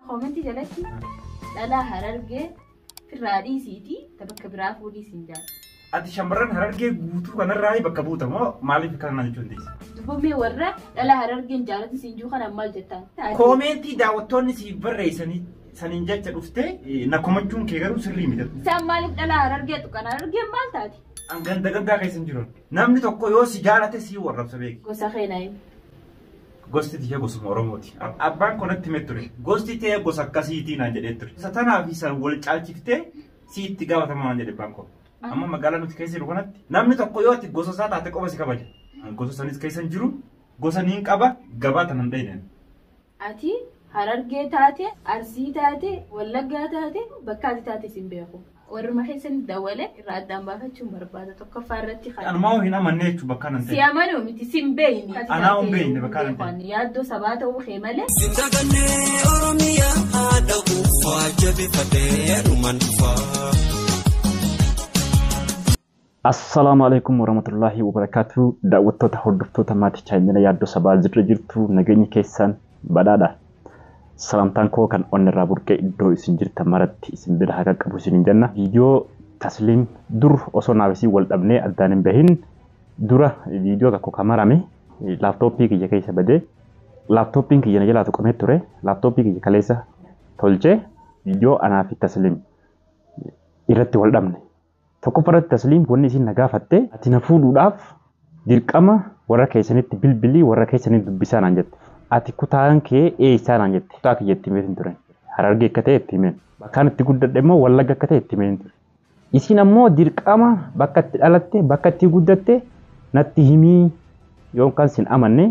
Koomentii jalatti dhalaa Harargee firraa dhiisiitii ta bakka biraa fuudhii siin jaala. Ati shamarran Harargee guutuu kanarraa bakka buuta moo maaliif kana jechuun teessa? Dubbamee warra dhalaa Harargeen jaalatu siin jiru kanaan maal jettaan? Koomentii daawwattoonni siif barreessanii saniin jecha dhuftee na komachuun kee garuu sirrii miti. Isaan maaliif dhalaa Harargee tuqan? Harargeen maal taati? An ganda gandaa keessa hin jiru. Namni tokko yoo si jaalate si warrabsa beeki. Gosa keenaa himi. Gosti tiyya gosuma Oromooti. Abbaan koo natti himee ture. Gosti tee gosa akkasiitii naan jedhee ture. Isa tanaa fi san wal caalchiftee si itti gaafatama naan jedhe abbaan koo. Amma magaalaa nuti keessa jiru kanatti namni tokko yoo ati gosa isaa taate qofa si kabaja. An gosa sanis keessa hin jiru. Gosa niin qaba gabaa tanan dhayne. Ati Harargee taate, Arsii taate, Wallaggaa taate, bakka ati taate sin beeku. Warruma keessan dawwale irraa addaan baafachuun barbaada. Tokkoffaa irratti kan. Anumaa hin amanne jechuun bakka nan Si ta'e. amanuu miti sin beeyni. Anaa hin beeyne bakka nan ta'e. Yaaddoo sabaa ta'uu kee malee. Sindagannee Oromiyaa haadha uffaa jabifadhee dhuman dhufaa. Assalaamu alaikum warahmatullahi wabarakatuh. Daawwattoota hordoftoota maatii chaanjina yaaddoo sabaa jirra jirtu nageenyi keessan badhaadha. Salamtaan koo kan onni irraa burqee iddoo isin jirtan maratti isin bira haa qaqqabu isiniin jenna. Viidiyoo Tasliim dur osoo naaf isin wal dhabnee addaan hin bahin dura viidiyoo tokko kan marame laaptooppii kiyya keessa badee laaptooppiin kiyya na jalaa tuqamee ture. Laaptooppii kiyya kaleessa tolchee viidiyoo anaa fi Tasliim irratti wal dhabne. Tokkoffaa irratti Tasliim wanni isin na gaafatte ati na fuudhuudhaaf dirqama warra keessanitti bilbilii warra keessanitti dubbisaa naan jette. Ati kutaan kee eessaa naan jette. Kutaa kiyya itti himee ture. Harargee akka ta'e itti himeen. Bakkaan itti guddadhe immoo Wallagga akka ta'e itti himeen ture. Isin ammoo dirqama bakka itti dhalatte bakka itti guddatte natti himii yookaan sin amanne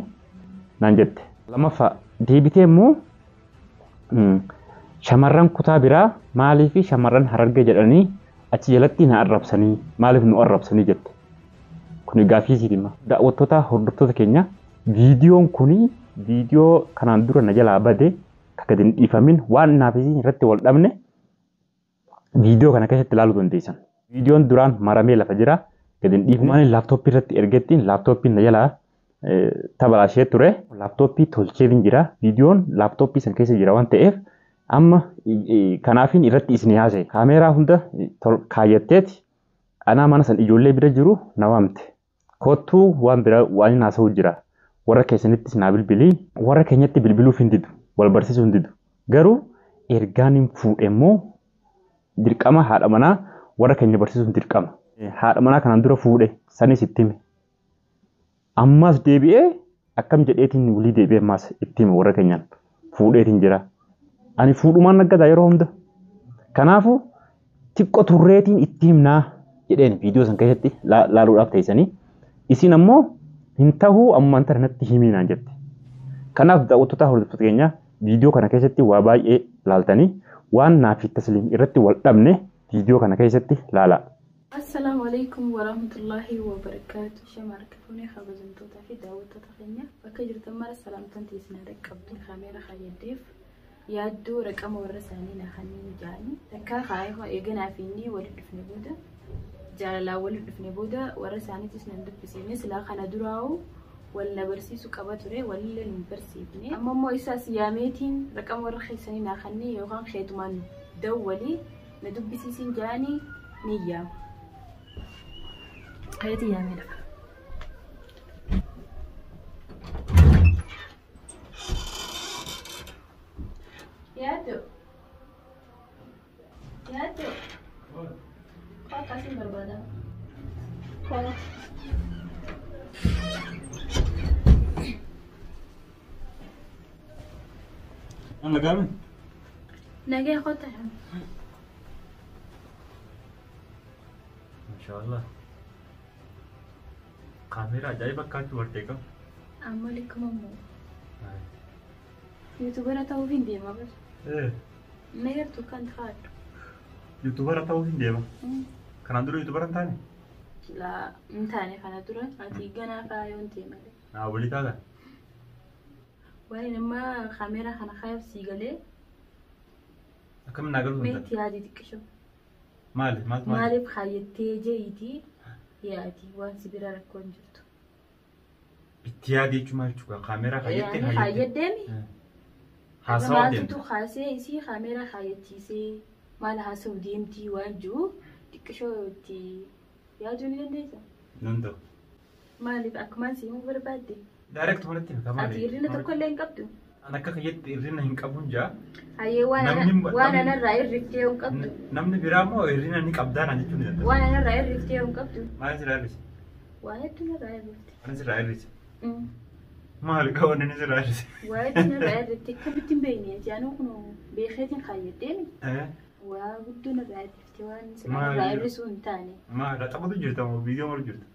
naan jette. Lammaffaa deebitee immoo shamarran kutaa biraa maaliif shamarran Harargee jedhanii achi jalatti na arrabsanii maaliif nu arrabsanii jette. Kuni gaaffii isiiti hima. Daawwattoota hordoftoota keenya viidiyoon kuni viidiyoo kanaan dura na jalaa bade kan gadi hin dhiifamin waan naaf isin irratti wal dhabne viidiyoo kana keessatti ilaaluu dandeessan. Viidiyoon duraan maramee lafa jira gadi hin dhiifne. Waan laaptooppii irratti ergettiin laaptooppiin na jalaa tabalaashee ture. Laaptooppii tolcheetiin jira. Viidiyoon laaptooppii san keessa jira waan ta'eef amma kanaafin irratti isin haase. Kaameeraa hunda kaayyatteeti anaa mana san ijoollee bira jiru na waamte. Kottuu waan bira waan hin haasa'u jira. Warra keessanittis naa bilbilii. Warra keenyatti bilbiluuf hin didu. Wal barsiisuu hin didu. Garuu ergaan hin fuudhe immoo dirqama haadha manaa warra keenya barsiisuun dirqama. Haadha manaa kanaan dura fuudhe sanis itti hime. Ammas deebi'ee akkam jedheetiin walii deebi'ee ammas itti hime warra keenyaan fuudheetiin jira. Ani fuudhumaan naggadaa yeroo hunda. Kanaafuu xiqqoo turreetiin itti himnaa jedheen viidiyoo san keessatti laaluudhaaf teessanii. Isin ammoo hin tahuu ammaan tana natti himii naan jette. Kanaaf daawwattoota hordoftoota keenya viidiyoo kana keessatti waa baay'ee laaltanii waan naaf fi Tasliim irratti wal dhabne viidiyoo kana keessatti laalaa. Assalaamu alaikum warahmatullahi wabarakaatu. Shama harka fuunee kabajamtootaa fi daawwattoota keenya bakka jirtan mara salaamtaan teessinaa dhaqqabdu. Kaameera kaayyaddeef yaaddoo raqama warra isaanii na kanneen ja'anii takkaa kaayee eeganaa fi inni walitti dhufne booda jaalalaan walitti dhufne booda warra isaaniitis nan dubbisine silaa kana duraa'u wal na barsiisu qaba ture walillee hin barsiifne. Amma immoo isaas yaameetiin raqama warra keessanii naa kanneen yookaan keetumaan dawwalii na dubbisiisin ja'anii ni yaama. Keetii yaamee dhaqa. Yaaddoo. Yaaddoo. Koo akkasiin barbaadama. Koo. An nagaame? Nagee kota. Maashaallah. Kaameeraa ajaa'iba akkaachuu bartee qabu. Amma likkuma immoo. Yuutubara ta'uuf hin deema bar. Meertu kan taatu. Yuutubara ta'uuf hin deema. Kanaan dura yuutubara hin taane? Laa hin taane kana dura ati ganaa faayoon ta'e malee. Naa walii taata? Waan amma kaameeraa kana kaayaaf sii galee Akkamiin naa galuu meetti yaadii xiqqisho. Maali? Maaltu maali? Maaliif kaayyattee je'iitii yaadi waan si bira rakkoon jirtu. Itti yaadii jechuun maal jechuudha? Kaameeraa kaayyattee Yaani kaayyaddeemi Haasawaa Maaltu deemta. kaasee isii kaameeraa kaayyachiisee maal haasa'u deemtii waan jiru xiqqishoo itti yaaduu ni dandeessa. Danda'u. Maaliif akkumaan si himuu barbaadde? Direct walitti hima maali? Ati hir'ina tokko illee hin qabdu. An akka kiyyatti hir'ina hin qabuun jaa. Hayyee waan Namni- waan anarraa hir'iftee hin qabdu. Namni biraa immoo hir'ina ni qabdaa naan jechuu ni danda'a. Waan anarraa hir'iftee hin qabdu. Maal sirraa hir'ise? Waa hedduu narraa hir'ifte. Maal sirraa hir'ise? Maal qaban inni sirraa hir'ise? Waa hedduu narraa hir'ifte akkamitti hin beekne ati anuu kun beekeetiin kaayyaddeemi. Waa guddoo narraa hir'ifte waan Maal sirraa hir'isuu hin taane. Maal taphatu jirta moo viidiyoo malu jirta?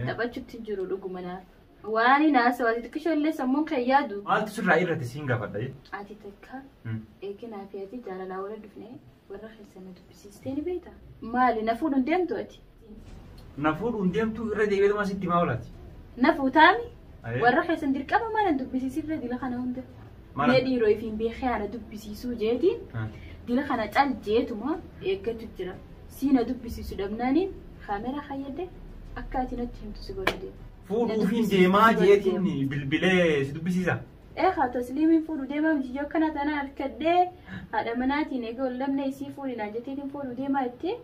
Taphachuutti hin jiru dhuguma naaf. Waan hin haasawaa xixiqqishoo illee sammuun kan yaadu. Maaltu sirraa irratti siin gaafadha? Ati takka eeginaa fi ati jaalalaa wala dhufnee warra keessa na dubbisiistee ni beektaa? Maali na fuudhuun deemtu ati? Na fuudhuun deemtuu irra deebiituma sitti maa oolaati? Na fuutaami? Warra keessan dirqama maal dubbisiisirra dila kana hunda? Maal? Mee dhiiroo ifiin beekee ana dubbisiisuu jeetiin dila kana cal jeetuma eeggatu jira. Sii na dubbisiisu dhabnaaniin kaameraa fayyadde akka ati natti himtu si godhu deema. Fuudhuufiin deemaa jeetiin bilbilee si dubbisiisa? Eegaa tasliimiin fuudhu deemaa miti akkana tanaan harkadhee haadha manaatiin egaa wal lamne isii fuudhi naan jetteetiin fuudhu deemaa jettee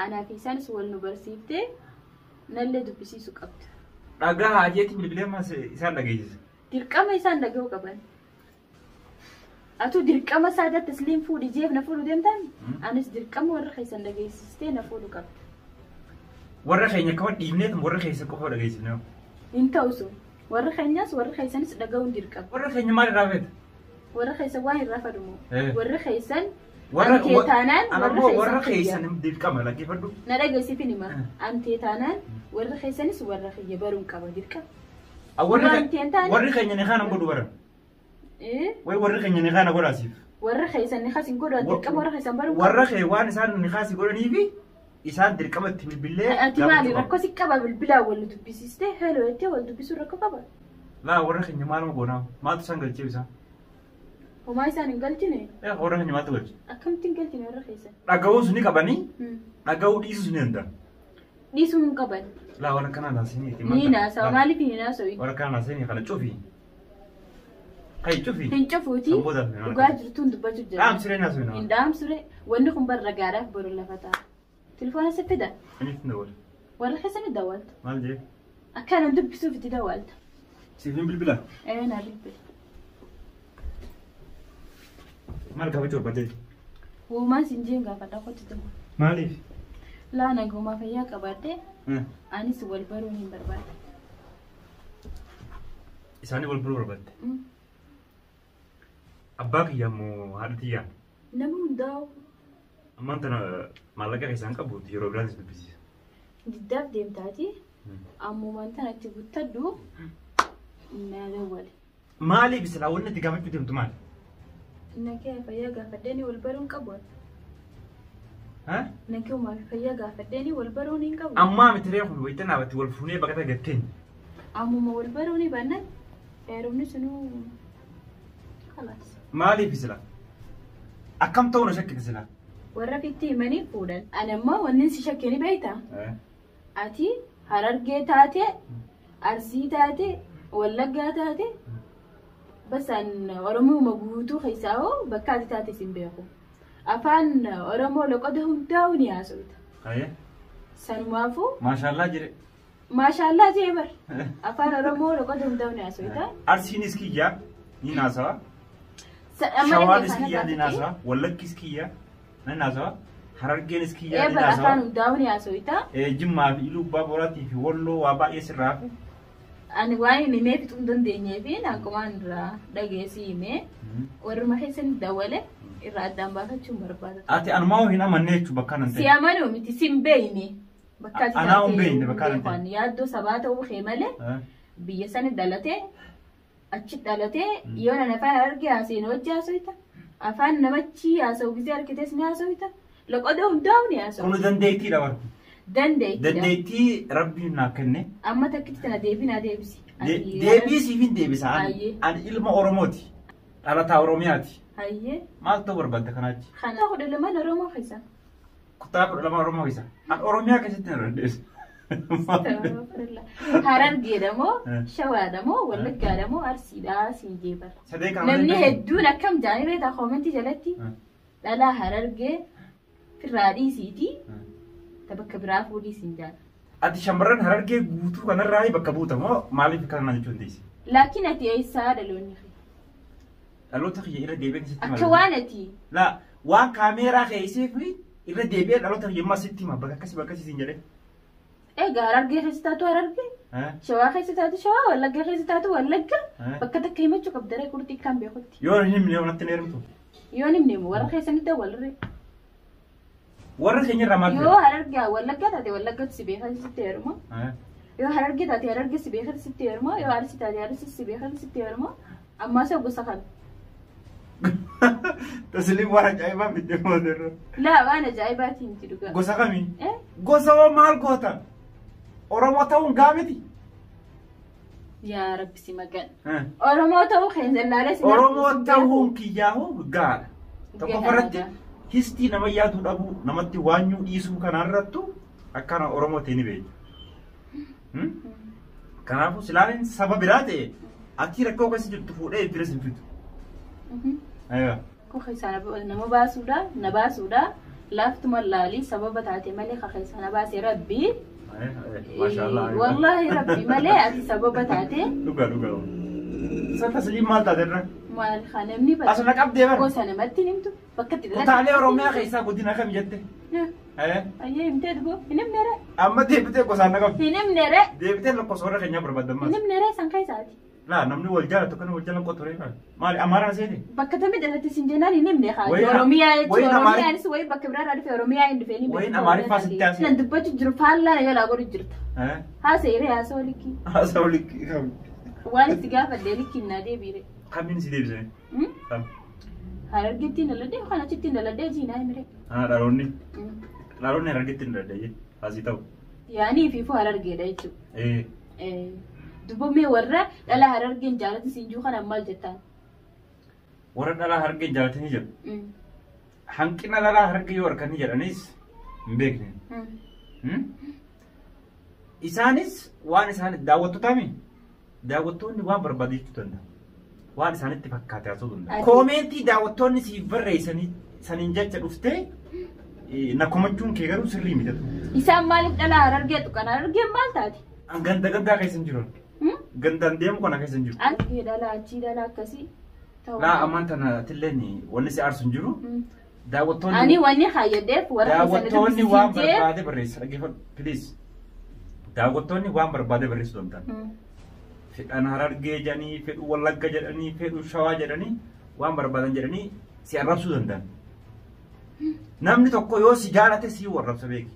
anaa fi isaanis wal nu barsiiftee nallee dubbisiisuu qabda. Dhagaa haa jeetiin bilbilee ammas isaan dhageessisa. Dirqama isaan dhaga'uu qaban. Atuu dirqama isaa tasliim fuudhi jeef na fuudhu deemtaan anis dirqama warra keessan dhageessistee na fuudhu qabda. Warra keenya akkama dhiibneetu warra keessa qofa dhageessifne. Hin ta'u sun warra keenyas warra keessanis dhaga'uun dirqama. Warra keenya maal irraa feeta? Warra keessan waan irraa fadumu. Eh. Warra keessan Warra antee taanaan Ana warra immoo warra keessan keessan dirqama dhaggeeffadhu. Na dhageessifin hima. Eh. Antee taanaan warra keessanis warra kiyya baruun qaba dirqama. Warri Waan ta'een taane- warri keenya ni kaana godhu baran. Eh? Way warri keenya ni kaana godhaasiif. Warra keessan ni kasin godhu dirqama warra keessan baruun qaba. Warra kee waan isaan ni kaasi godhaniifi isaan dirqama itti bilbilee. Ati maali rakkoo si qaba bilbilaan wal dubbisiistee heloo jettee wal dubbisuun rakkoo qaba. Laa warra keenya maaluma goonaa maaltu isaan galchee isaan? Homaa isaan hin galchine Warra keenya maaltu galche? akkamitti hin galchine warra keessan? Dhaga'uus ni qabanii dhaga'uu dhiisuus ni danda'an. Dhiisuu hin qaban. Laa warra kanaa naasini. Ni naasawa maaliif hin naasawu? Warra kanaa naasini kana cufi. Kai cufi. Hin cufuuti Kan booda dhugaa jirtuun dubbachuu jira. Dhaamsiree naasini. Hin dhaamsure wanni kun barra gaaraaf boru lafa ta'a. Telefoona si fida Inni dawwala. warra keessan dawwalta. Maal jee? Akkanaan dubbisuuf itti dawwalta. Siif hin bilbilaa? Ee naa bilbila. Maal gaafachuu barbaadde? Uumaan siin jeen gaafadha kottu ta'u. Maaliif? Laa nagumaa fayyaa qabaadhee anis wal baruun hin barbaada. Isaanii wal baruu barbaadde. Abbaa kiyya immoo haadha tiyyaa. Nama hundaa'u Ammaan tana maallaqa keessaan qabu yeroo biraan si dubbisiisa. diddaaf deemtaati ammumaan tanatti guuttadhu na dawwale. Maaliif silaa wanni itti gaafachuu deemtu maali? Nakee fayyaa gaafadheeni wal baruun qabu. Ha? Nakee fayyaa gaafadheeni wal baruun hin qabu. Ammaa miti ree kun wayita naafatti wal fuunee bakka gatteen. Ammuma wal baruun baannaan heerumni sunuu khalaas. Maaliif silaa? Akkam ta'uu na shakkite silaa? Warra fitti himanii fuudhan. Ani ammoo wanni si shakkee ni beektaa? Ati Harargee taate, Arsii taate, Wallaggaa taate, basaan Oromooma guutuu keessaa hoo bakka ati taate sin beeku. Afaan Oromoo loqoda hundaa'u ni haasofta. Haye. Sanumaafuu Maashaallaa jedhe. maashaallaa jee bar. Afaan Oromoo loqoda hundaa'u ni haasofta. Arsiinis kiyyaa ni naasawa. Shawaanis kiyyaa ni naasawa. Wallaggis kiyyaa ni naasawa. Harargeenis kiyyaa Ee ni bar afaan naasawa. hundaa'u ni haasofta. Jimmaa fi Iluu Abbaa Booraatii fi Walloo waa baay'ee sirraa fi. Ani waan hin himee fixuu hin dandeenyee fi akkumaan irraa dhageessii himee warruma keessan dawwale irraa addaan baafachuun barbaada. Ati anumaa hin amanne jechuun bakka nan Si ta'e. amanuu miti sin beeyne. Bakka ati Anaa hin taatee beeyne bakka nan ta'e. beekan. Yaaddoo sabaa ta'uu kee malee biyya sani dhalatee achi dhalatee yoo nan afaan arge haaseen hojii haasofta. Afaan namachi haasa'u gisee argites ni haasofta. Loqoda hundaa'u ni haasa'u. Kun dandeettiidha bara. Dandeettiidha. Dandeettii rabbiin naa kenne. Amma takkitti tana deebii naa deebisi. Deebii siif hin deebisa. Hayyee. Ani ilma Oromooti. Dhalataa Oromiyaati. Hayyee. Maal ta'uu barbaadda kanaachi? Kana 12 Oromoo keessa. Kutaa 12 Oromoo keessa. Ani Oromiyaa keessatti na dandeessu. Harargeedha moo Shawaadha moo Wallaggaadha moo Arsiidha siin jeebara. Sadee kana Namni hedduun akkam jaanii beektaa koomentii jalatti dhalaa Harargee firraa dhiisiitii ta bakka biraa fuudhii siin jaala. Ati shamarran Harargee guutuu kanarraa bakka buuta moo maaliif kana jechuun teessi? Laakiin ati eessaa dhaloonni kee? Dhaloota kiyya irra deebi'een sitti Akka waan ati Laa waan kaameeraa keessee fi irra deebi'ee dhaloota kiyya ammaa sitti hima bakka akkasii bakka akkasii siin jedhee. Egaa Harargee keessa taatu Harargee, Shawaa keessa taatu Shawaa, Wallagga keessa taatu Wallagga bakka takka himachuu qabda ree qurxii kan beekutti. Yoo hin himne natti hin heerumtu. Yoo hin himne warra keessanitti dawwalree. Warra keenya irraa maal Yoo Harargee Wallagga taate Wallaggatti si beekan sitti heeruma. Yoo Harargee taate Harargee si beekan sitti heeruma. Yoo Arsii taate Arsii si beekan sitti heeruma. Ammaa isa gosa kana. Tasliim waan ajaa'ibaa fidde mootirra. Laa waan ajaa'ibaatiin miti dhugaa. Gosa kamii? Eh? Gosa hoo maal goota? Oromoo ta'uun gaa miti. Yaa Rabbi si magan. Oromoo ta'uu keessa laalee si Oromoo ta'uun kiyyaa'uu gaadha. Tokkoffaarratti histii nama yaaduu dhabuu namatti waanyuu dhiisuu kanarrattu akkana Oromoo ta'e ni beekna. Kanaafuu silaaleen saba biraa ta'e ati rakkoo keessa jirtu fuudhee bira sin fidu. Aywa. Kuka isaa nama baasuudha, na baasuudha. Laaftuma laalii sababa taate malee kaka isaa na baase Rabbi. Maashaallah. Wallaahi Rabbi malee ati sababa taate Dhugaa dhugaa. Isa tasliim maal taate irra? Maal haa namni As na qabdee bara. Gosa namatti hin himtu bakka itti Kutaalee Oromiyaa keessaa godina kam jette? Ayyee himtee dhugoo hin himne ree. Amma deebitee gosaan na qabdi. Hin himne ree. Deebitee lakkoofsa warra keenyaa barbaadammaas. Hin himne ree san keessaati. Laa namni wal jaalatu kan wal jaalan qotu ree. Maali Amaaraan seete? Bakka tamii dhalate sin jennaan hin himne haa. Wayiin- Oromiyaa jechuun wayiin Amaari- Oromiyaanis wayii bakka biraa irraa dhufe Oromiyaa hin dhufe ni Wayiin Amaariffaa sitti haasa'e. Nan dubbachuu jiru faallaa na jalaa godhu jirta. Haasa'e haasa'u likkii. Haasa'u likkii kam? Waan itti gaafadhe likkiin naa deebiire. Kamiin si deebisee? Kam? Harargeetti hin dhaladhee yookaan achitti hin dhaladhee jiinaa himire. Ah dhaloonni. Dhaloonni Harargeetti hin dhaladhee asii ta'u. Yaanii fi fuu Harargeedha jechuudha. Dubbamee warra dhala Harargeen jaalatu siin jiru kana maal jettaan? Warra dhala Harargeen jaalatanii jiru. Hanqina dhala Harargee yoo arganii jedhanis hin beekne. Isaanis waan isaan daawwattootami daawwattoonni waan barbaade jechuu danda'u. Waan isaanitti fakkaate haasa'uu danda'u. Koomeentii daawwattoonni siif barreessanii saniin jecha dhuftee na komachuun kee garuu sirrii miti. Isaan maaliif dhala Harargee tuqan? Harargeen maal taati? Ganda gandaa keessa hin jiru. Gandaan deemu kana keessa hin jiru. Harargee dhala achii dhala akkasii. Laa ammaan tana tilleen wanni si aarsu hin jiru. Daawwattoonni. Ani wanni hayyadheef warra Daawwattoonni waan barbaade barreessa dhaggeeffadhu please. Daawwattoonni waan barbaade barreessuu danda'an. Fedhan Harargee jedhanii, fedhu Wallagga jedhanii, fedhu Shawaa jedhanii waan barbaadan jedhanii si arrabsuu danda'an. Namni tokko yoo si jaalate si arrabsa beeki.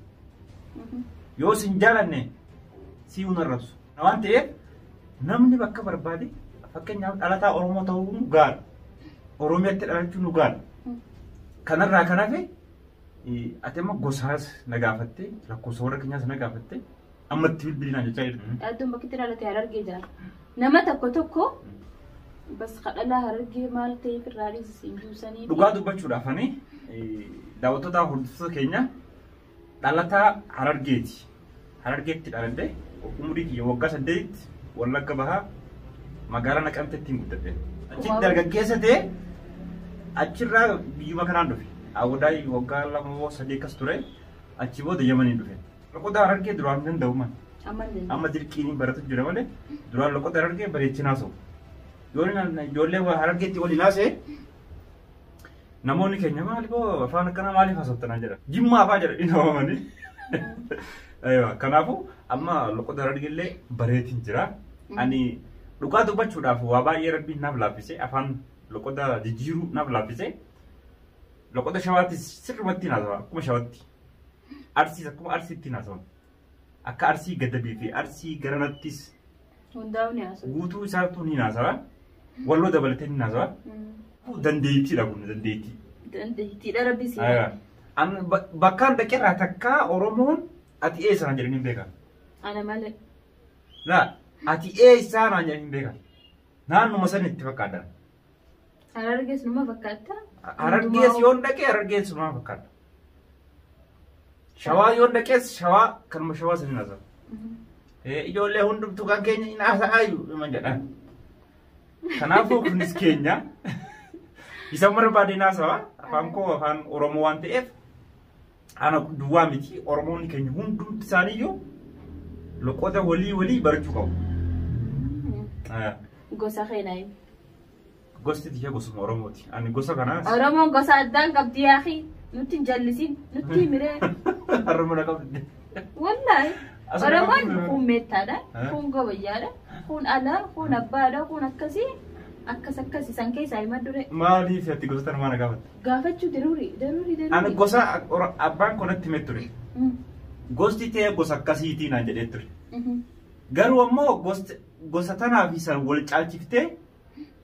Yoo si hin jaalanne si hin arrabsu. Waan ta'eef namni bakka barbaade fakkeenyaaf dhalataa Oromoo ta'uu nu gaara. Oromiyaatti dhalachuu nu gaara. Kanarraa kan hafe ati amma gosaas na gaafatte lakkoofsa warra keenyaas na gaafatte ammatti bilbilinaan jechaa jirti. Dhaadduun bakki itti dhalate Harargee jira. Nama tokko tokko bas kadhalaa Harargee maal ta'eef irraa dhiisisiin juusanii. Dhugaa dubbachuudhaaf ani daawwattoota hordoftoota keenya dhalataa Harargeeti. Harargeetti dhaladhe umurii kiyya waggaa 8tti Wallagga Bahaa magaalaa Naqamteetti hin guddadhe. Achitti dargaggeessa ta'e achirraa biyyuma kanaan dhufe. Awwadaa waggaa 2 moo 3 akkas ture. Achi booda Yamanii dhufe. Loqoda Harargee duraan hin danda'u man. Amma dirqiin baratu jira malee duraan loqoda Harargee bareechinaa haasa'u. Ijoollee Harargeetti waliin haasa'e namoonni keenya maaliif afaan akkanaa maaliif haasoftanaa jedha. Jimmaa afaa jedha inni waamanii. Kanaafuu amma loqoda Harargee illee bareetiin jira. Ani dhugaa dubbachuudhaaf waa baay'ee rabbiin naaf laaffise afaan loqoda jijjiiruu naaf laaffise. Loqoda Shawaattis sirrumatti haasawa akkuma Shawaatti. Arsiis akkuma Arsiitti haasawa. Akka Arsii Gadabii fi Arsii Garanattis Hundaa'u ni haasawa. Guutuu isaatu ni haasawa. Walloo dabalatee ni haasawa. Dandeettiidha kun dandeettii. Dandeettiidha rabbi si. Bakkaan dhaqeerraa takkaa Oromoon ati eessa naan jedhanii hin beekan. Ana malee. Laa ati eessa naan jedhanii hin beekan. Naannuma san itti fakkaata. Harargees numa fakkaata. Harargees yoon dhaqee Harargees numa fakkaata. Shawaa yoon dhaqees Shawaa kanuma Shawaa saniin haasawa. Ijoollee hundumtuu kan keenya hin haasa'aayu dhuma jedhan. Kanaafuu kunis keenya. Isa barbaade haasawa. Afaan koo afaan Oromoo waan ta'eef ana duwwaa miti Oromoonni keenya hundumti isaaniiyyuu loqoota walii walii barachuu qabu. Gosa keenaa. Gosti tiyya gosuma Oromooti. Ani gosa kanaas. Oromoon gosa addaan qabdi yaaqi. Nutti hin jallisin. Nutti himiree. Harma na qabdi. Wallaahi. Asuma Oromoon qabdi. kun meettaadha. Eh? Kun gobayyaadha. Kun alaa, kun abbaadha, kun akkasii. Akkas akkas isaan keessaa hima dure. Maaliif ati gosa tana maana gaafatte? Gaafachuu daruuri daruuri daruuri. Ani gosa abbaan koo natti himee ture. Gosti ta'e gosa akkasiitii naan jedhee ture. Garuu ammoo gosa tanaa fi san wal caalchiftee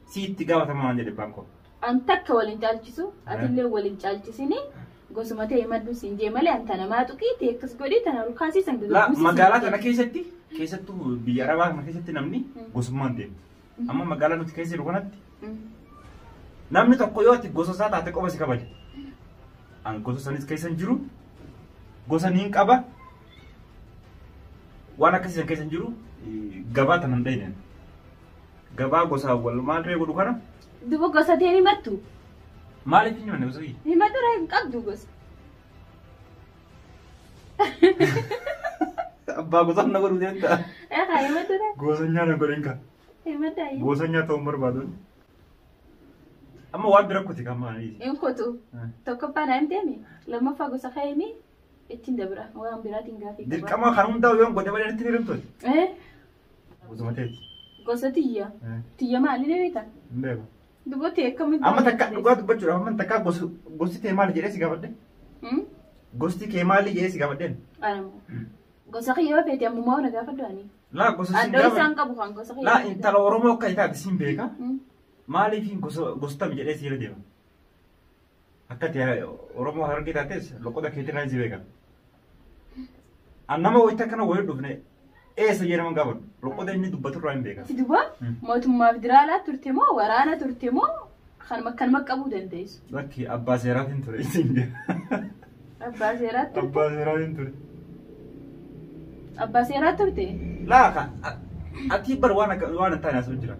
si itti gaafatama naan jedhe abbaan koo. An takka waliin caalchisu, atillee waliin caalchisini. Gosuma ta'e maddu siin jee malee an tana maa tuqii ta'e akkas godhii tana ol kaasii san La magaalaa tana keessatti keessattuu biyya arabaa kana keessatti namni gosummaan deema. Amma magaalaa nuti keessa jiru kanatti namni tokko yoo ati gosa isaa taate qofa si kabaja. An gosa sanis keessa hin jiru, gosa niin qaba. Waan akkasii san keessa hin jiru gabaa tana hin dhayne. Gabaa gosa wal maal godhu kana Duba gosa ta'e himattu. maaliif hin himanne gosa kiyya? Himattu hin qabdu gosa. Abbaa gosa na godhu deemta. Eegaa himattu Gosa nyaana godhin ka. himattu. Gosa nyaata ta'uu barbaadu. Amma waan bira kuti kan maali? Hin kutu. Tokkoffaa naa himteemi. Lammaffaa gosa kaa'imi ittiin dabra. Waan biraatiin gaafii qaba. Dirqama kan hundaa'u yoon godhe malee natti hir'imtooti. Eh? Gosuma ta'eeti. Gosa tiyya. Tiyya maali ni beektaa? Hin beeku. Dubartii akkamitti? Amma takka dhugaa dubbachuudhaaf amma takka gosti tee maali jedhee si gaafadhe? Gosti kee maali jedhee si gaafadheen? Gosa kiyya yoo feete ammumaa na gaafadhu ani. Laa gosa siin Addoo gaafadhe. isaan qabu kan gosa kiyya. Laa intala Oromoo akka taate siin beeka. Maaliif gosta jedhee si deema? Akka ta'e Oromoo Harargee taates loqoda keetiin si beeka. An nama wayita kana wayii dhufne eessa jedhama gaafadhu. Loqoda inni dubbatu irraa hin beeka. Si duba mootummaa federaalaa turte moo waraana turte moo kanuma kanuma qabuu dandeessu? Lakki abbaa seeraatiin ture isin jedha. Abbaa seeraa turte. Abbaa seeraatiin ture. Abbaa seeraa turte. Laa ka ati bar waan akka waan hin taane asoo jira.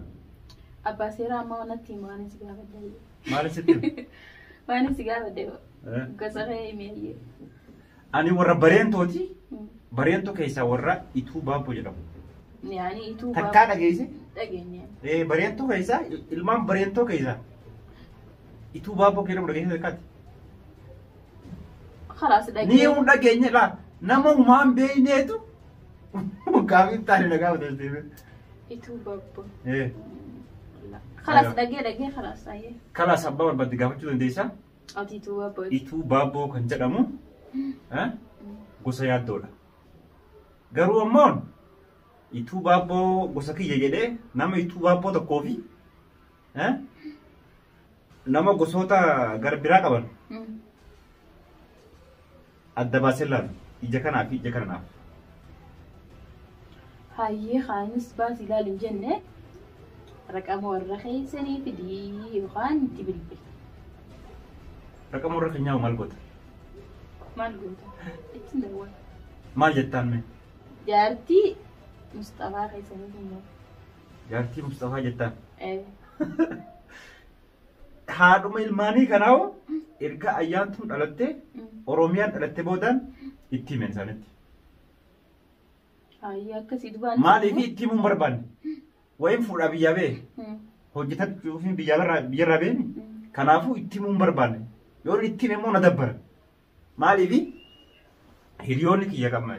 Abbaa seeraa amma wanatti himu waan si gaafadhe. Maali sitti himu? Waan si gaafadhe gosa kee himi. Ani warra bareentooti. Bareentoo keessaa warra Ituu Baabboo jedhamu. Yaani ituu Takkaa dhageesse? Dhageenye. Bareentoo keessaa ilmaan bareentoo keessaa Ituu Baabboo jedhamu dhageesse takkaati. Khalaas Ni dhageenye. hun dhageenye laa nama humaan beeyneetu gaafii taane na gaafate deeme. Ituu Baabboo. Khalaas dhagee dhagee khalaas ayyee. Kalaas abbaa barbaadde gaafachuu dandeessaa. Ati ituu Baabboo. Ituu Baabboo kan jedhamu gosa yaaddoodha. Garuu ammoo Ituu Baabboo gosa kiyya jedhee nama Ituu Baabboo tokkoo fi nama gosoota gara biraa qaban adda baasee ilaalu ija kanaa fi ija kana naaf. Hayyee kaanis baasii ilaali hin jenne raqama warra keessanii fidii yookaan itti bilbili. Raqama warra keenyaa maal goota? Maal goota? Ittiin dawwala. Maal jettaan mee? Jaartii Mustafaa keessanii immoo. Jaartii Mustafaa jettaan. Haadhuma ilmaanii kanaa'u erga ayyaantuun dhalattee Oromiyaan dhalattee boodaan itti himen isaanitti. Hayyee akkasii dubaan. Maaliif itti himuu hin barbaanne? Wayin fuudhaa biyyaa ba'e hojjetachuu fi biyyarraa ba'e kanaafuu itti himuu hin barbaanne. Yoo itti hime immoo na dabbara. Maaliif hiriyoonni kiyya qabna.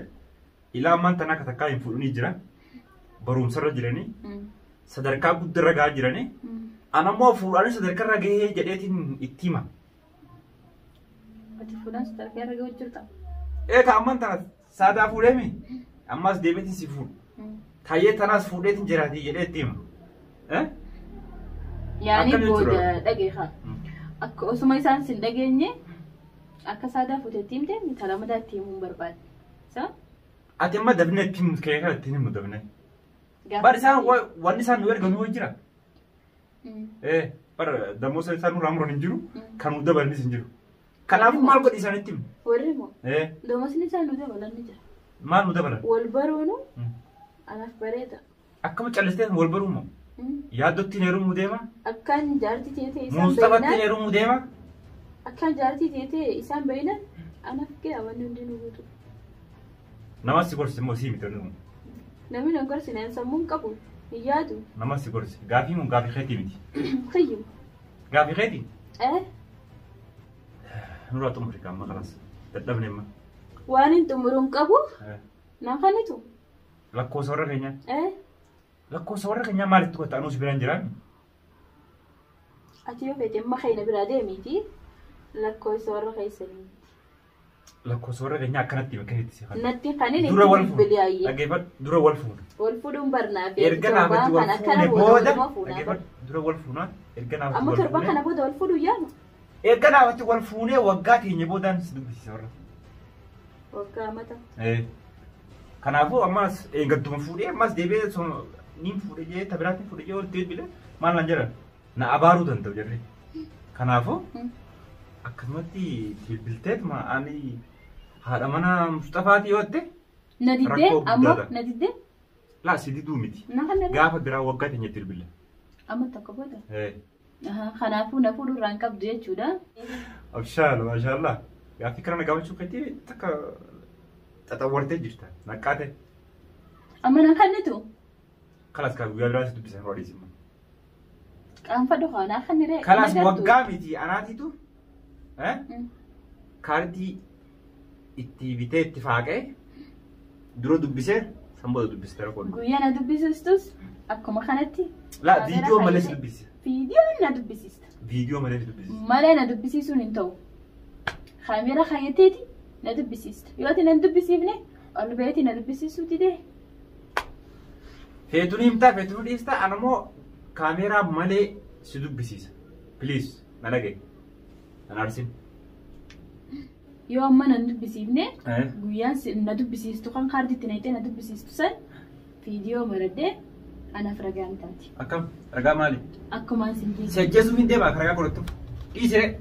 Ilaa ammaan tanaa akka takkaa hin fuudhanii jira. Barumsarra jiranii sadarkaa guddarra gahaa jiranii. An ammoo fuudhanii sadarkaarra gahee jedheetiin itti hima. Ati fuudhaan sadarkaa irra gahuu jirta. Eegaa ammaan tana saadaa fuudheemi ammas deebiitiin si fuudhu. Taayyee tanaas fuudheetiin jiraatii jedhee itti hima. Yaani Akkam booda jechuudha? dhageefa. Akka osuma isaan sin dhageenye akka saadaa fuuteetti himte talamadaa itti himuu hin barbaadne. Sa? Ati amma dabnee itti himu kee kana ittiin himu dabnee. Bar isaan wanni isaan nu ergan nu jira. Bar damoosa isaan nurraa muran hin jiru kan nu dabalanis hin jiru. Kanaafuu maal godhi isaan itti himu? Warri moo? Doomosni isaan nu dabalan ni jira. Maal nu dabalan? Wal baruunu anaaf bareeda. Akkama callistee wal baruu moo? Yaaddottiin heerumuu deema? Akkaan jaartii teetee isaan Mustafattiin beeknaan heerumuu deema? akkaan jaartii teetee isaan beeknaan anaaf ga'aa wanni hundinuu guutu. Nama si gorsi immoo sii miti wanni kun. Namni na gorsine an sammuu hin qabu hin yaadu. Nama si gorsi. Gaafii mun gaafii keetii miti. Kiyyu. Gaafii keetii? Eh? Nurraa xumuri amma kalaas. Dadhabne amma. Waan hin xumuru hin qabu na kanitu. Lakkoofsa warra keenyaa. Eh? Lakkoofsa warra keenyaa maalitti gotta anuus biraan jiraami? Ati yoo feete amma keenya biraa deemiiti lakkoofsa warra keessanii. Lakkoofsa warra keenyaa akkanatti bakka itti si kan. Natti kanin Dura itti wal fuuna. bilbilii ayyee. Dhaggeeffadhu dura wal fuuna. Wal fuudhuun barnaa fi Erga naafatti torbaan wal kana akkana fuune booda booda waluma fuunaa. dhaggeeffadhu dura wal fuuna. Erga naafatti Amma wal torbaan fuune. kana booda wal fuudhuu yaama. Erga naafatti wal fuunee waggaa keenya boodaan si dubbisiisa warra. Waggaa mata. Kanaafuu ammas eeggattuma fuudhee ammas deebi'ee niin fuudhee jee tabiraatiin fuudhee jee walitti bilbilee maal naan jedhan na abaaruu danda'u jedhee. Kanaafuu akkasumatti bilbilteetuma ani haadha mana Mustafaatii yoo jette Na diddee Rakkoo amma guddaadha. na diddee laa si diduu miti. na kana Gaafa biraa waggaa teenyatti bilbila. amma tokko booda. Kanaafuu na fuudhuu irraa hin qabdu jechuudha. Abshaala maashaallah. Gaaffii kana na gaafachuu keetii takka xaxawwartee jirta naqqaate. Amma na kanitu Kalas kaa guyyaa biraa si dubbisan warra dhiisimma. qaanfadhu kanaa kaniree. Kalas waggaa miti anaatiitu kaardii itti bitee itti faaqee dura dubbisee san booda dubbiste rakkoon. Guyyaa na dubbisistus akkuma kanatti. Laa viidiyoo malee si dubbise. Viidiyoon na dubbisista. Viidiyoo malee si dubbise. Malee na dubbisiisuun hin ta'u. Kaameera kaayyateeti na dubbisiista. Yoo ati na hin dubbisiifne ol baheeti na dubbisiisuu didee. Feetuun himtaa feetuun dhiistaa anammoo kaameeraa malee si dubbisiisa. Please na dhagaye. Na aarsin. Yoo amma na hin dubbisiifne guyyaan na dubbisiistu kan kaardiitti naqxee na dubbisiistu san viidiyoo maradhee anaaf ragaan taati. Akkam ragaa maali? Akkumaan sin Si jeesu. ajjeesuuf hin deemaa ragaa godhattu. Dhiisire.